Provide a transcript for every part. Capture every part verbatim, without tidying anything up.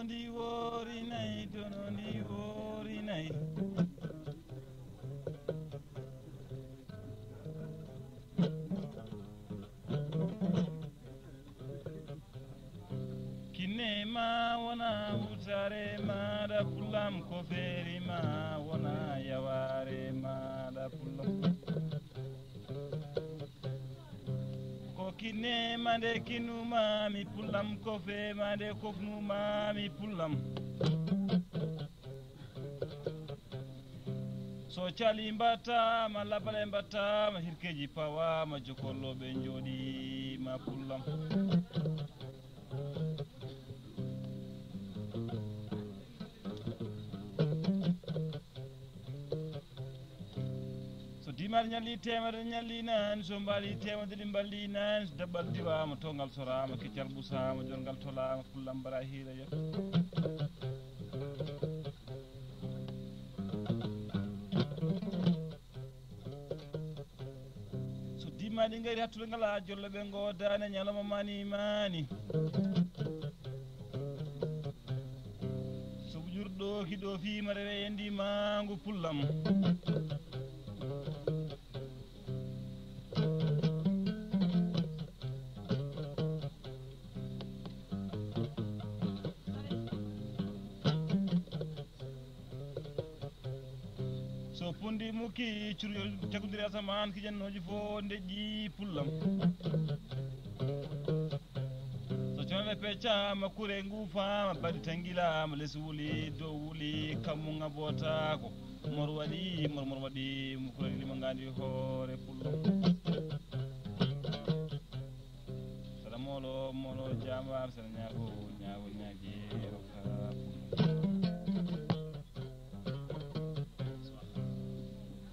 Ndi woori nayi, dono ndi woori nayi. Kinne ma wona wutaare maaɗa, pullam ko feeri ma wona yawaare maaɗa, pullam. Ko kinne ma nde kinuma mi, pullam ko fee ma nde kofnuma mi, pullam. So cali mbattaama, labale mbattaama, hirkeeji pawaama, jokolloɓe njooɗiima, pullam. So dimaari ñalli, teemedere ñalli naani, so mbaali, teemedere mballi naani, so daɓɓal diwaama, tongal soraama, keccal ɓusaama, jorgal tolaama, pullam bara hiira yo. So dimaari ngari hattude ngala, jolle ɓe ngodaani, ñalawma mani mani. So ɓujurɗo ki ɗo fii ma rewe yendi maangu, pullam. So pundi mukki, curyol cagundiri asamaan, kijannooji fof ndeƴƴi, pullam. So cone peccaama, kure nguufaama, baɗi tangilaama, les wuli, dow wuli, kammu ŋabotaako. Mor waɗi, mor, mor waɗi, mo kurel lima ngandi hoore, pullam. Saɗa moolo, moolo jambar, saɗa ñaago, ñaago, ñaagi, rokka.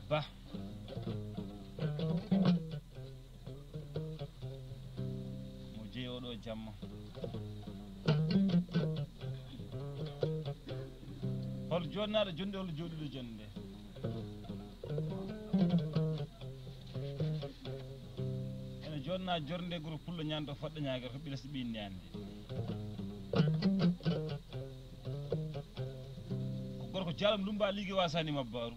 Ba. Mo jeyi oɗo jamma. Hol jonnaaɗo jonde, hol jooɗiiɗo jonde? Ene jonna jorde goro pullo ñaanto fodde ñaagere to ɓilas ɓi ñaande. Ko gorko jaalam lumba ligue wasani mabbaru.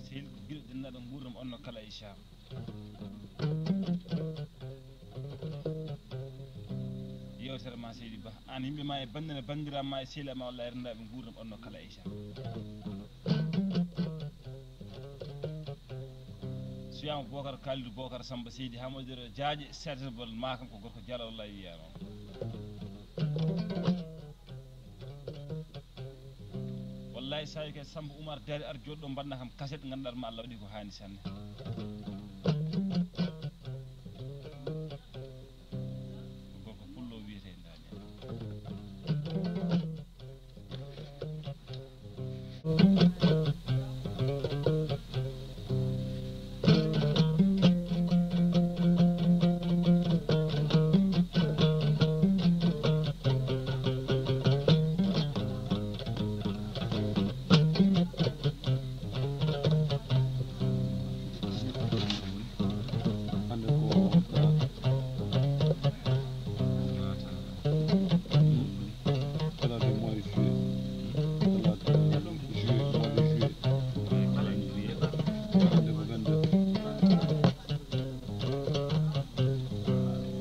Sehil ko giɗo dennaɗo nguurdam onno kala e Cham. Yewtere ma seydi Ba, an yimɓe ma e bandira bandira ma e sehila ma wallahi rendaɓe nguurdam onno kala e Cham. Suyama Bokar Kalidou Bokar Samba Seydi Hamadou Jaaƴe Setebol ma kam ko gorko jala wallahi wiyama. Wallahi sawi kay Samba Oumar Dari ar joɗɗo mbanna kam kaset ganduɗa ma Allah waɗi ko hani sanne. Ko gorko pullo wiyete ndaña.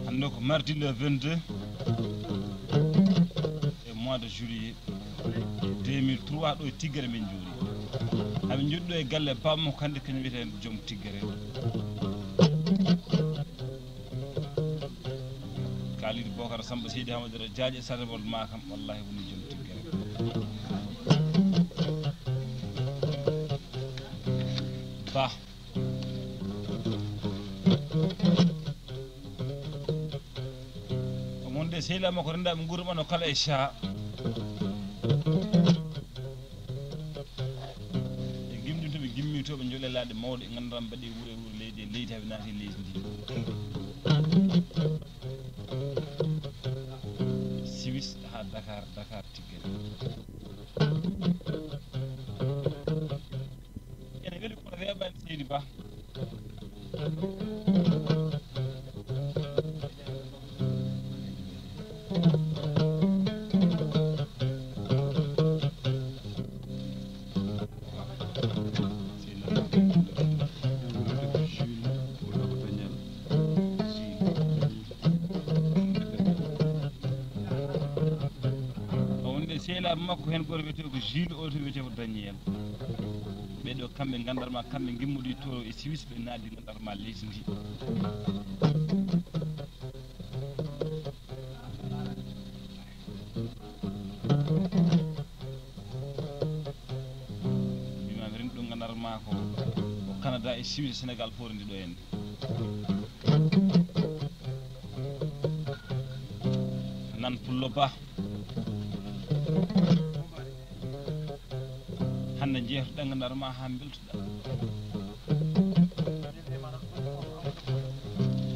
Hannde ko mardi le vingt-deux e mois de juillet deux mille trois, ɗo e Tiggere min njuuri. Haɓe njoɗɗo e galle bammo hannde kañum wiyete joom Tiggere. Kalidou Bokar Samba Seydi Hamadou Jaaƴe Satebol ma kam wallahi woni joom Tiggere. Ba. Omon de sehila makko rendaɓe nguurɗo mano kala e Cha. Ɓe gimɗinto ɓe gimmi to ɓe jole laaɗe mawɗe ganduɗa mbaɗi wuure wuure leydi e leydi haɓe naati leydi ndi. Siwis ha Dakar, Dakar Tiggere. Ene weli kono weeɓani seydi Ba. Makko heen gooto wiyetee ko Jules, oo to wiyetee ko Daniel. Ɓee ɗoo kamɓe nganndarma, kamɓe ngimmoɗi to e Suisse, ɓe naatdi nganndarma leydi ndi. Mbimami ren ɗo nganndarma ko, ko Canada e Suisse, Sénégal fof rendi ɗo en. Nan Pullo Ba. Hannde njeeytoɗaa nganndarma haa mbeltoɗaa.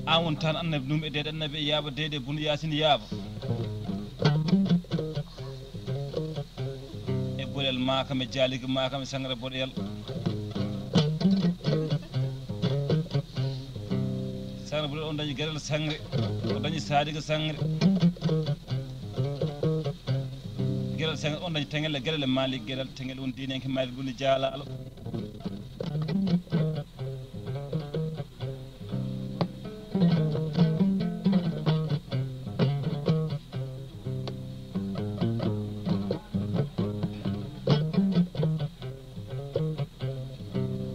Aan won tan annabi Nuum e deede annabi e yaaba deede Bunu Yaasin yaaba. E Boɗel Maakam e Jaaliki Maakam e Sangre Boɗel. Sangre Boɗel on dañi Geɗel Sangre, o dañi Saadiga Sangre. Geɗel Sangre on dañi Teŋel e Geɗel e Maalik Geɗel, Teŋel woni diinenke Maalik Buni Jaalaalo.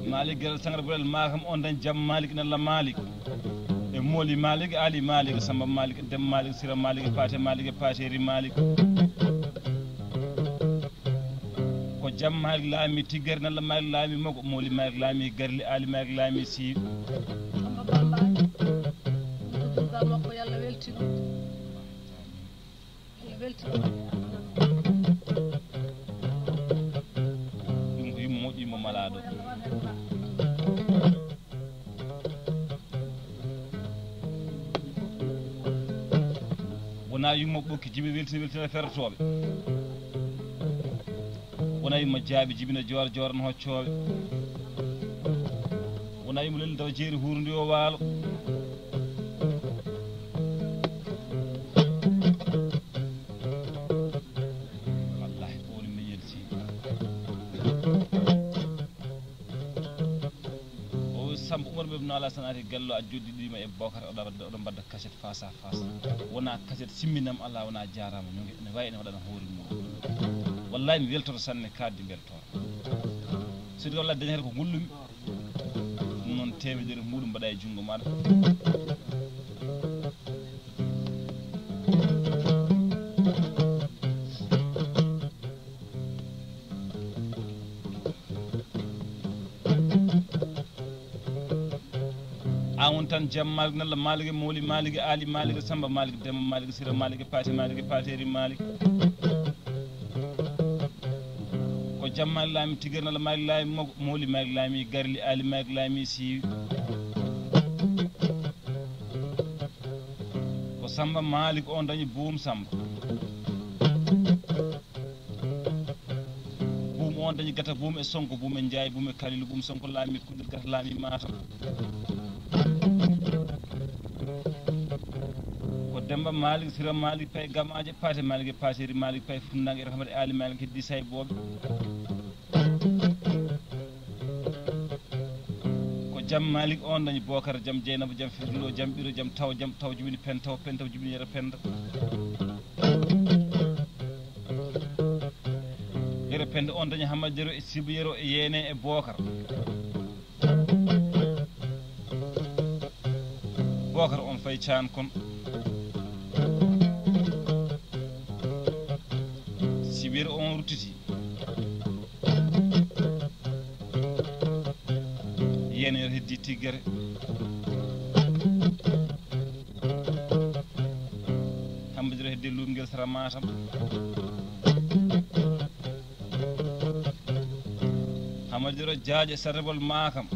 Maalik Geɗel Sangre Boɗel Maakam on dañ Jam Maalik Nalla Maalik. E Mooli Maalik, Ali Maalik, Samba Maalik, Dem Maalik, Sira Maalik, Paate Maalik, Paateeri Maalik. Ko Jam Maalik laami Tiggere, Nalla Maalik laami Mogo, Mooli Maalik laami Garli, Ali Maalik laami Siiwi. Samba Bamba, ko durgal makko, yo Allah weltin ɗum. Ɗum ko yumma moƴƴo, yumma malaaɗo. Wonaa yumma ɓokki jibi weltina, weltina fertotooɓe. Wonaa yumma jaaɓi jibina joor, joor no hoccooɓe. Wonaa yumma lelli dawa jeeri huurundi o waalo. Wallaahi, ko woni leñol si. O wi Samba Umar Mem no alaa, so naati Gallo a joddiɗima e Bokar, oɗo mbadda, oɗo mbadda kaset face à face. Wonaa kaset simminam alaa, wonaa jaaraama ñoge. Ene wayi ene waɗana hoore mum. Wallaahi mi weltoto sanne, kaaddi mbeltoor. Sidi wallaahi dañata ko ngullumi. Ɗum noon, teemedere muɗum mbaɗa e junngo maaɗa. Aan won tan Jam Maalik, Nalla Maalik, Mooli Maalik, Ali Maalik, Samba Maalik, Demba Maalik, Sira Maalik, Paate Maalik, Paateeri Maalik. Ko Jam Maalik laami Tiggere, Nalla Maalik laami Mogo, Mooli Maalik laami Garli, Ali Maalik laami Siiwi. Ko Samba Maalik on dañi Buum Samba. Buum on dañi Gata Buum e Sonko Buum e Njaay Buum e Kalilu Buum, Sonko laami Kullel, Gata laami Matam. Ko Demba Maalik, Sira Maalik, Pay Gamaaje, Paate Maalik e Paateeri Maalik, Pay Funnaange, Rahmat e Ali Maalik heddi Saybooɓe. Ko Jam Maalik on dañi Bookar, Jam Jeynaba, Jam Fitilo, Jam Ɓiro, Jam Taw, Jam Taw jibini Pentaw, Pentaw jibini Yero Penda. Yero Penda on dañi Hamad Yero e Sibu Yero e Yeene e Bookar. Bookar on fay caan kon. Sibu Yero on ruttiti. Yeene Yero heddi Tiggere. Hamad Yero heddi Luumngel sara Matam. Hamad Yero Jaaƴe Sarabol Maakam.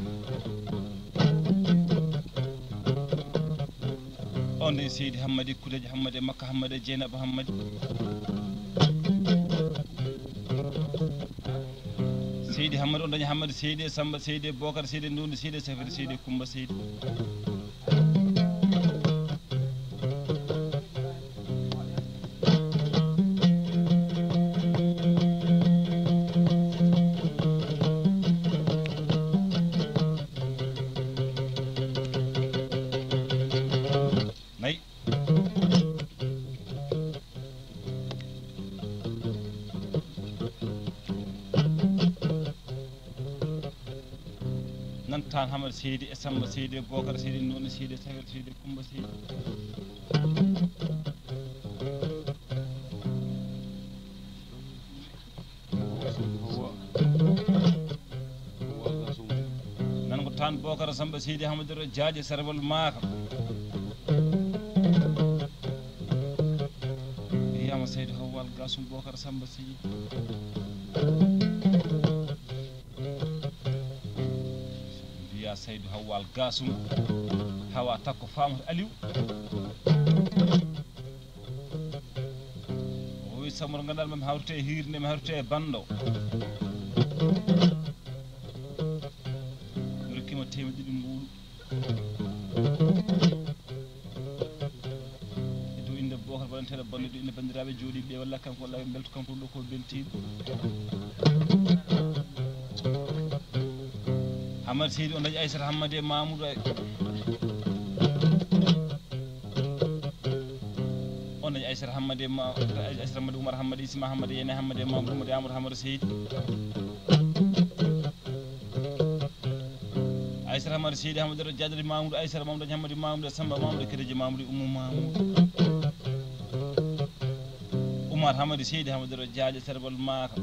On ne Seydi Hammadi, Kudeji Hammadi, Makka Hammadi, Jeynaba Hammadi. Seydi Hammadi, on dañi Hammadi, Seydi Samba, Seydi Bokar, Seydi Ndundi, Seydi Safiri, Seydi Kumba, Seydi. Nayi. Tan Hamad Seydi e Samba Seydi e Bokar Seydi, Noni Seydi e Sawel Seydi e Kumba Seydi. Nan ko tan Bokar Samba Seydi Hamad Dero Jaaje Sarbal Maaka. Wiyama Seydi Hawwal Gasum Bokar Samba Seydi. Mbiya Saydu Hawwal Gasum, Hawa Takko Famata Aliou. O wi Samor ganndal mam hawrite e hiirde, mi hawrite e banndo. Mi rokkima teemedde ɗiɗi mbuuɗu. E dow innde Bookar baɗanteeɗo bannde, dow innde banndiraaɓe jooɗiiɓe ɓe, walla kanko, walla ɓe mbelto kanko ɗo ko bentiiɗo. Hamad Seydi, on dañi Aysata Hammadi e Mamoudou ay. On dañi Aysata Hammadi e Ma-, Aysata Hammadi, Oumar Hammadi, Isma Hammadi, Yene Hammadi e Mamoudou Hammadi, Amadou Hammadi Seydi. Aysata Hamadi Seydi Hamadi Dero Jadari Mamoudou Aysata Mamoudou Hamadi Mamoudou Samba Mamoudou Kereji Mamoudou Oumou Mamoudou. Oumar Hamadi Seydi Hamadi Dero Jaaje Serbal Maaka.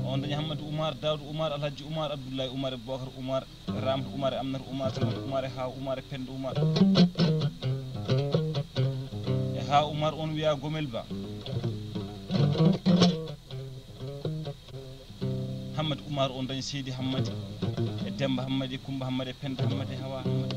On dañi Hamadi Oumar, Daoud Oumar, Alhaji Oumar, Abdoulaye Oumar, Bokar Oumar, Ramata Oumar, Aminata Oumar, Salamata Oumar, Haa Oumar e Penda Oumar. E Haa Oumar on wiya Gomel Ba. Hammadi Oumar on dañi Seydi Hammadi e Demba Hammadi e Kumba Hammadi e Penda Hammadi e Hawa Hammadi.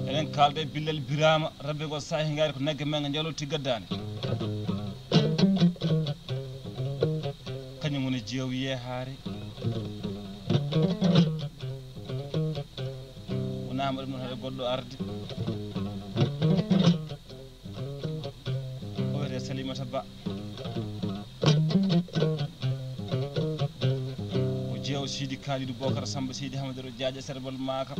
Eɗen kaalda e Billal Biraama, rabbe ngol saahi ngaari ko nagge men nga njalotti gaddaani. Kañum woni jeew yeehaare. Wonaa ma ɗum noon haɗa goɗɗo arde. O wiyetee Salimata Ba. Ko jeewo Sidi Kalidou Bokar Samba Seydi Hamadou Jaaja Serbal Maaka.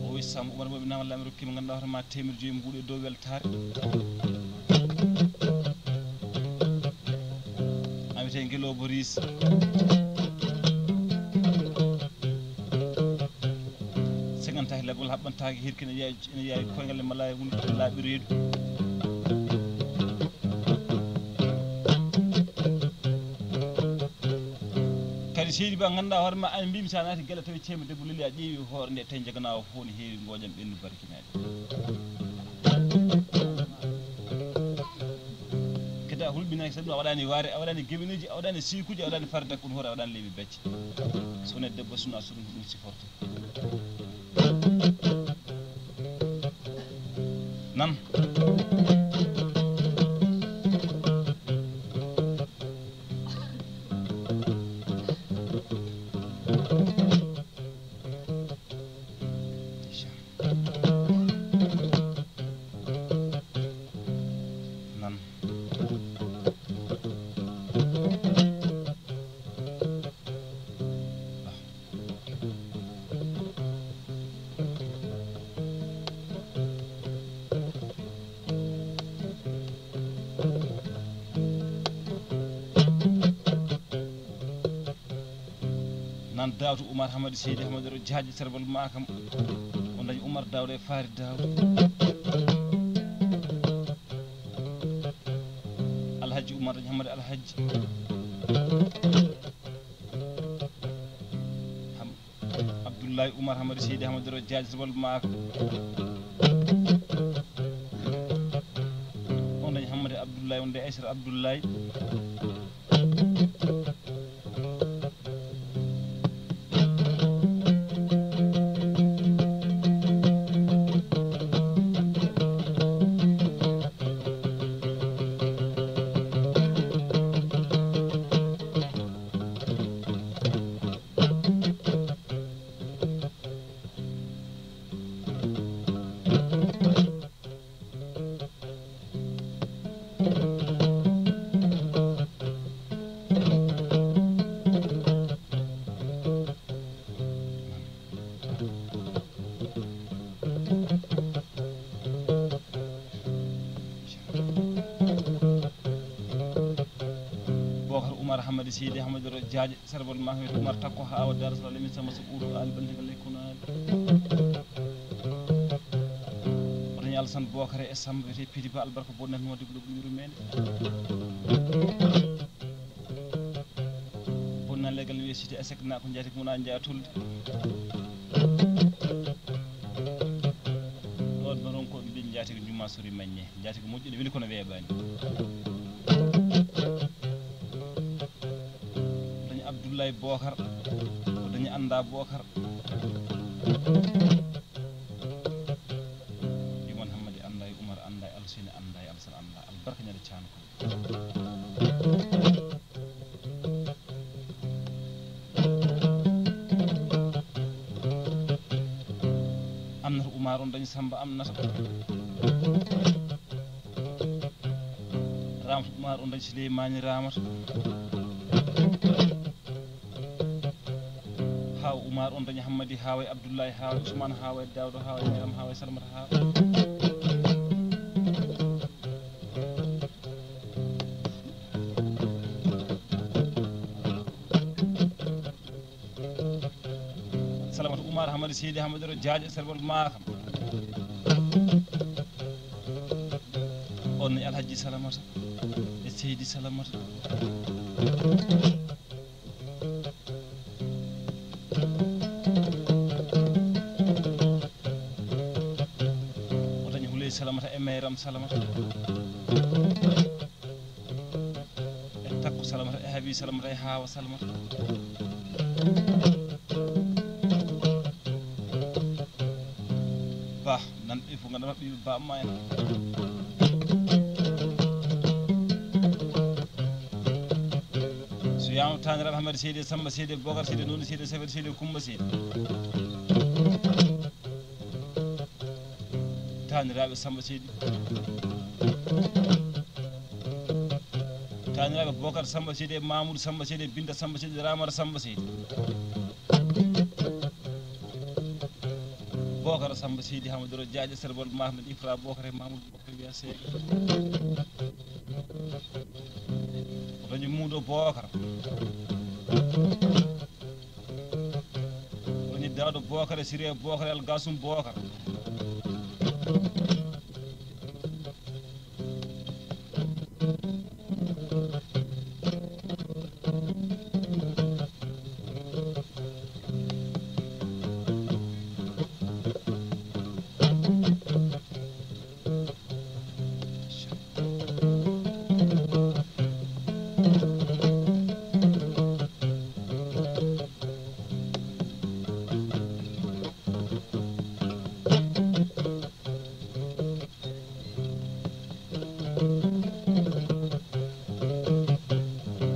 O wi Samba Oumar Mbaye mi naama laami rokkima ngannduɗaa hoore ma teemeɗe joyi mbuuɗu e dow weltaare. Ami te ngelo Boris. Seganta he lagol haɓɓantaake hirki ene yawi ene yawi koyngal e malaya woni laaɓi reedu. Kadi Seydi Ba ngannduɗaa hoore ma, an mbimi sa naati gelle tawi ceema debbo leli a ƴeewi hoore nde tawi jagana o fof ne heewi ngooƴam ɓendu barkinaɗi. Kadi a hulɓinaki saɗum a waɗani waare, a waɗani geɓeneji, a waɗani sikuji, a waɗani farde kun hoore, a waɗani leeɓi becce. So wonde debbo suna so ɗum ko ɗum siforte. Nan. Nan. Nan Daawda Oumar Hamadi Seydi Hamadi Yero Jaaji Serbal Makam. On dañi Oumar Daawda e Faari Daawda. Alhaji Oumar dañi Hamadi Alhaji. Ham-, Abdoulaye Oumar Hamadi Seydi Hamadi Yero Jaaji Serbal Makam. On dañi Hamadi Abdoulaye, on de Aysata Abdoulaye. Bookar Umar Hamadi Seydi Hamadi Ro Jaaje, Sarbal Mahmed Umar Takko, Hawa Dar Salam, min sama so ɓuuɗu aali ɓanndi ngal lekkunaali. Oto ñaal san Bookar e Samba wiyetee Pidi Ba, albarka bonnan mo debbo ɗum yurmeende. Bonnaan legal ne wiye Cité Esec, na ko njaati mum a njaatulde. Ɗoon noon ko ɓe mbiyi njaati ko juma sori maññe. Njaati ko moƴƴude weli kono weeɓaani. Dañi Abdoulaye Bookar, o dañi Annda Bookar. Yuman Hammadi Annda e Umar Annda e Alseyni Annda e Alsan Annda. Albarka ñande caanko. Amnata Umar on dañi Samba Amnata. Ramata Umar on dañi Sileymaani Ramata. Hawa Umar on dañi Hammadi Hawa e Abdullahi Hawa e Usman Hawa e Dawdo Hawa e Mariam Hawa e Salmata Hawa. Salamata Umar Hamadi Seydi Hamadi Ro Jaaje Sarbal Maakam. On ne Alhaji Salamata e Seydi Salamata. O dañi Huley Salamata e Mayram Salamata. E Takko Salamata, e Habi Salamata, e Hawa Salamata. Ba, nan ɓe fof nganndu maɓɓe ɓe Ba Amma en. So yawno taaniraaɓe Hamadi Seydi, Samba Seydi, Bogar Seydi, Noni Seydi, Safet Seydi, Kumba Seydi. Taaniraaɓe Samba Seydi. Taaniraaɓe Bokar Samba Seydi e Mamoudou Samba Seydi e Binta Samba Seydi e Ramata Samba Seydi. Bokar Samba Seydi Hamadou Ro Jaaƴe Serbol Mahmed Ifra Bokar e Mamoudou Bokar wiya Seeɗa. O dañi Muudo Bokar. O dañi Daado Bokar e Siré Bokar e Algasum Bokar.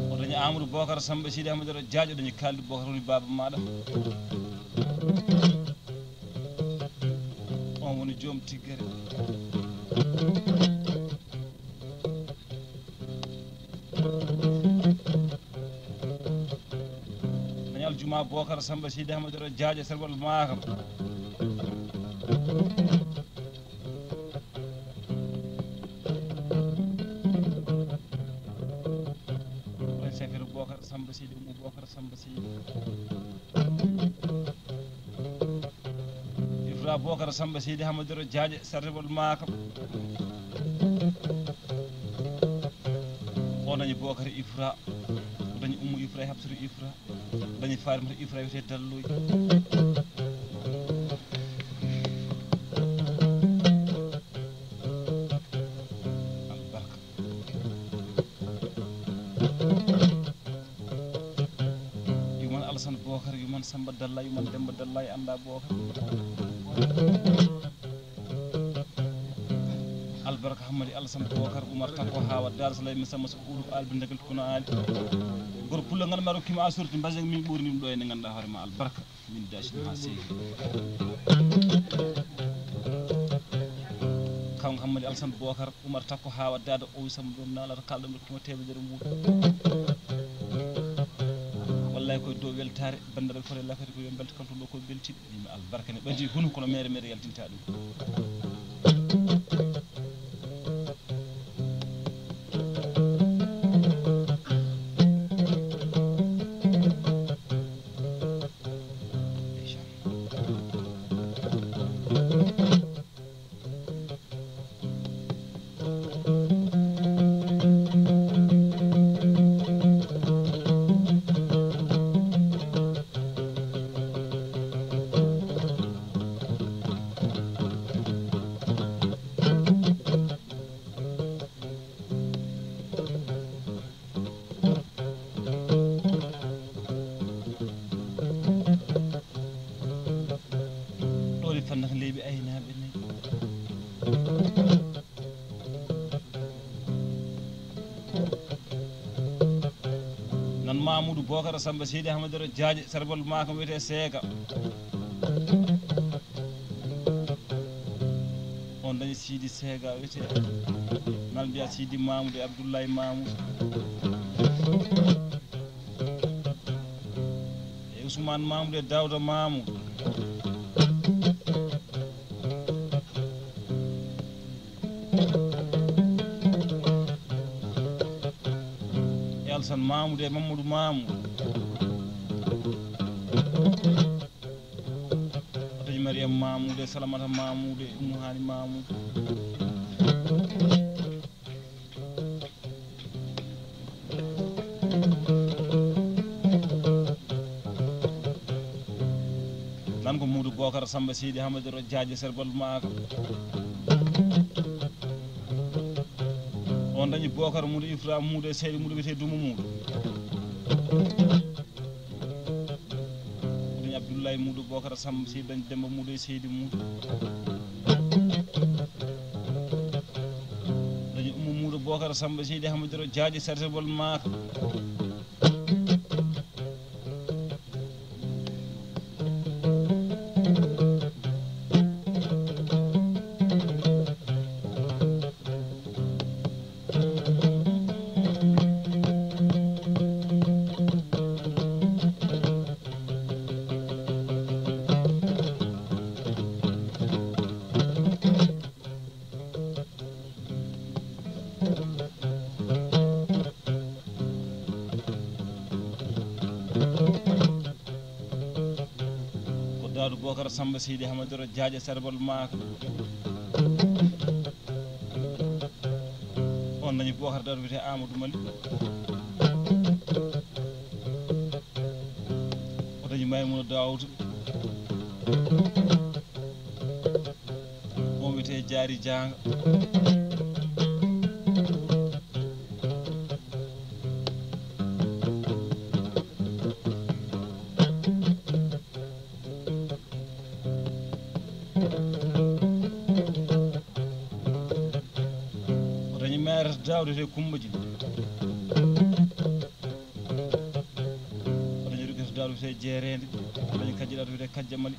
O dañi Amadou Bokar Samba Sidi Amadou Jaaƴo, dañi Kalidou Bokar woni baaba maɗa. On woni joom tiggere. Dañi Aljuma Bokar Samba Sidi Amadou Jaaƴo Serbal Makam. Ɗon Safir Bokar Samba Sidi Umu Bokar Samba Sidi. Ifra Bokar Samba Sidi Hamadou Jaaƴe Sarribol Makam. O dañi Bokar Ifra. O dañi Umu Ifra e Habsatu Ifra. O dañi Farimata Ifra wiyetee Dalluy. Albarka. Yuman Alasan Bokar, yuman Samba Dalla, yuman Demba Dalla e Anda Bokar. Albarka Hammadi Alasan Bokar, Umar Takko, Hawa Dar Salam, mi sama so ulu albi ndagal kuna ali. Gor pulla ngal ma rokkima a sorti mbaje min ɓorni ɗum ɗo e nde ganduɗa hoore ma albarka. Min dasi ɗum ha seeɗa. Kanko Mamadi Alsan Bokar Umar Takko haa waɗdaade o wi Samba Joom naalata kaalɗo mi rokkima teemedere mbuuɗu. Wallay koye dow weltaare banndiraaɓe fof e lakati ko yo mbelto kalto ɗo koye beltiɗo. Mbimi albarka ne ɓadii hunu kono mere mere yaltinta ɗum. Ɗo ɗi fannata leeɓi aynaaɓe nayi. Nan Mamoudou Bokara Samba Seydi Ahmadou Jaaje Sarbal Maka wiyetee Seega. On dañi Sidi Seega wiyetee. Nan mbiya Sidi Mamoudou e Abdoulaye Mamoudou. E Ousmane Mamoudou e Daouda Mamoudou. E Alsan Mamoudou e Mamadou Mamoudou. Otoji Mariam Mamoudou e Salamata Mamoudou e Oumou Hani Mamoudou. Nan ko Moudou Bokar Samba Seydi Hamadou Ro Jaaje Serbal Maaka. On dañi Bokar Moudou Ifra Moudou e Seydi Moudou wiyetee Dumo Moudou. Dañi Abdoulaye Moudou Bokar Samba Seydi, dañi Demba Moudou e Seydi Moudou. Dañi Oumou Moudou Bokar Samba Seydi Hamadou Ro Jaaje Serbal Maaka. Ko Daadu Bokar Samba Seydi Hamadou Ro Jaaje Serbal Maaka. On dañi Bokar Daadu wiyetee Amadou Mali. O dañi Maymuna Daawuda. On wiyetee Jaari Jaanga. O dañi Mayrata Daawuda wiyetee Kumba Jili. O dañi Rukiyata Daawuda wiyetee Jeereende. O dañi Kajja Daawuda wiyetee Kajja Mali.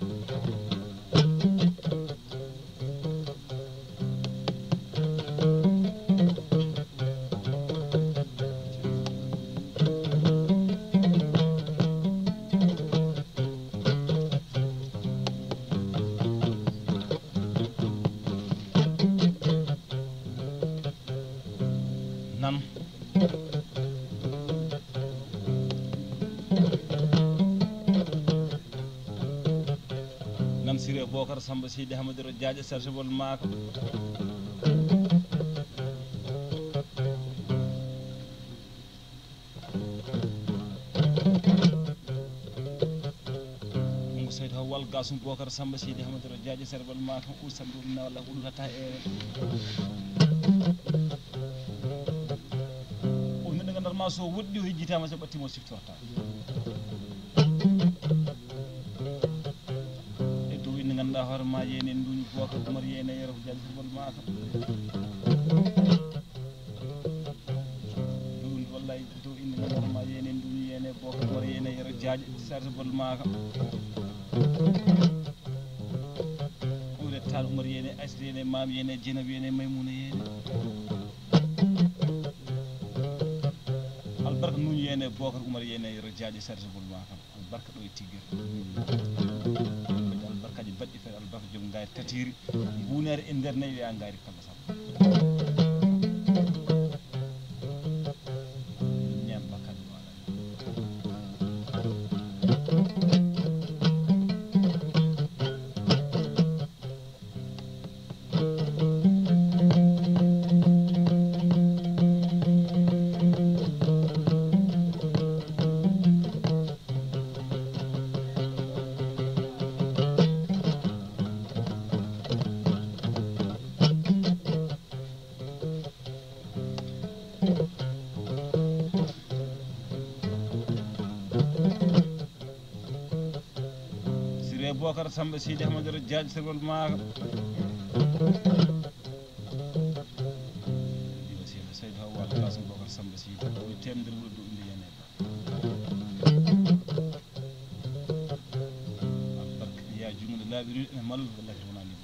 Nan. Nan Siré Bokar Samba Seydi Hamadou Ro Jaaje Serbal Maaka. Ɗum ko Seydi Haw Wal Gasum Bokar Samba Seydi Hamadou Ro Jaaje Serbal Maaka. Ɓuri Samba ɗum na walla ko ɗum hatta e o neɗɗo nganndanɗaa ma so woɗɗi o yejjitaama so ɓattiima o siftortaa. E dow inde ngannduɗaa hoore ma yeene en nduuñi Bokar Umar yeene Yero ko Jaaje Serbal Maaka. Ɗum wallay dow inde ngannduɗaa hoore ma yeene en nduuñi yeene Bokar Umar yeene Yero Jaaje Serbal Maaka. Umre Taal Umar yeene ay Yeene Maam, yeene Jeynaba, yeene Maymuna, yeene Albarka Nuuñu, yeene Bookar Umar, yeene Yero Jaaƴe Sartagol ma kam. Albarka ɗo e Tiggere. Albarkaji baɗɗi feere, albarka joom ngaari tatiiri. Nguuneere e nder nayi wiya ngaari kala sal. Ñaam bakkat mo alaa. Siré Bokar Samba Sidi Ahmad Rajaaji Sirwal Maaka. Yo Seydi Seydi Hawa Alkasim Bokar Samba Sidi. Ko temedere wuro ɗo inde yene. Albarka ya jumla laaɓi riiɗo ene mallu, wallahi wona ni.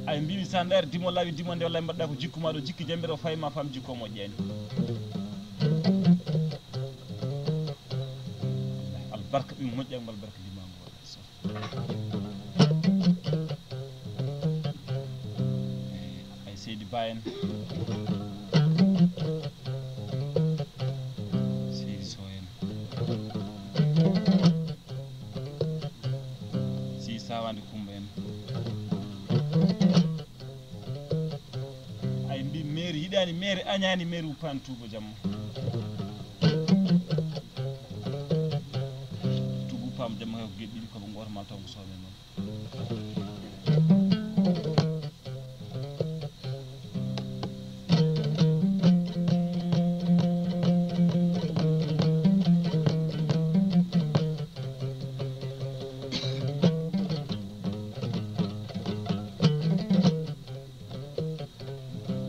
Ay mbimi sa ndaari dimo laawi dimo nde, wallahi mbaɗɗa ko jikku ma ɗo, jikki jambere o fayi ma fam jikko moƴƴani. Albarka ɓe moƴƴa ngal barka limamu wallahi so. Ay Seydi Ba en. Seydi Sow en. Si Sawande Kumba en. Ay mbi maire yiɗani maire, añani maire, wuppani Touba jamma. Touba wuppama jamma kay ko geɗe ɗiɗi, kobo goto ma taw ko soome noon.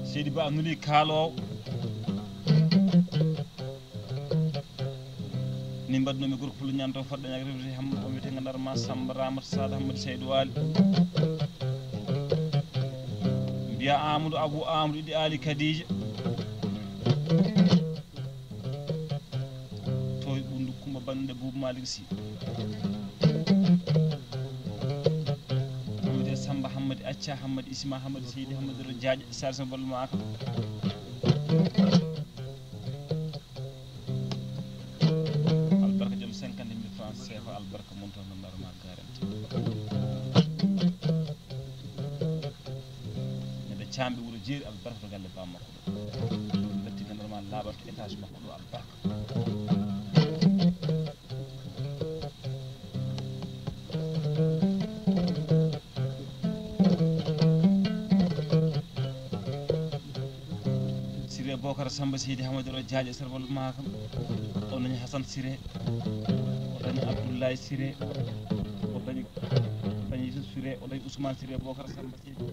Seydi Ba nuli kaaloowo. Ni mbaɗnoomi gorko pullo ñaanto fodde ñaagre foti hamma o wiyetee ngandar ma Samba Ramata Sada Hammadi Seydu Waali. Mbiya Amadou Abou Amadou Idi Ali Kadija. Toy ɓundu Kumba Bande Buubu Malik Si. Hammadi Samba Hammadi Acca Hammadi Isma Hammadi Seydi Hammadi Ro Jaaƴe Sarsa Ballu Maaka. Albarka joom cinquante mille francs C F A, albarka mon tan no mbaɗa ma garanti. Neɗɗo caamɓe wuro jeeri, albarka to galle bammakko ɗo. Gatti ganndal ma laaɓal to étage makko ɗo, albarka. Siré Bokar Samba Seydi Hamadou Ro Jaaƴe Sarbal Makam. O nani Hasan Siré. O nani Abdoulaye Siré. O nani, o nani Yusuf Siré. O nani Ousmane Siré Bokar Samba Seydi.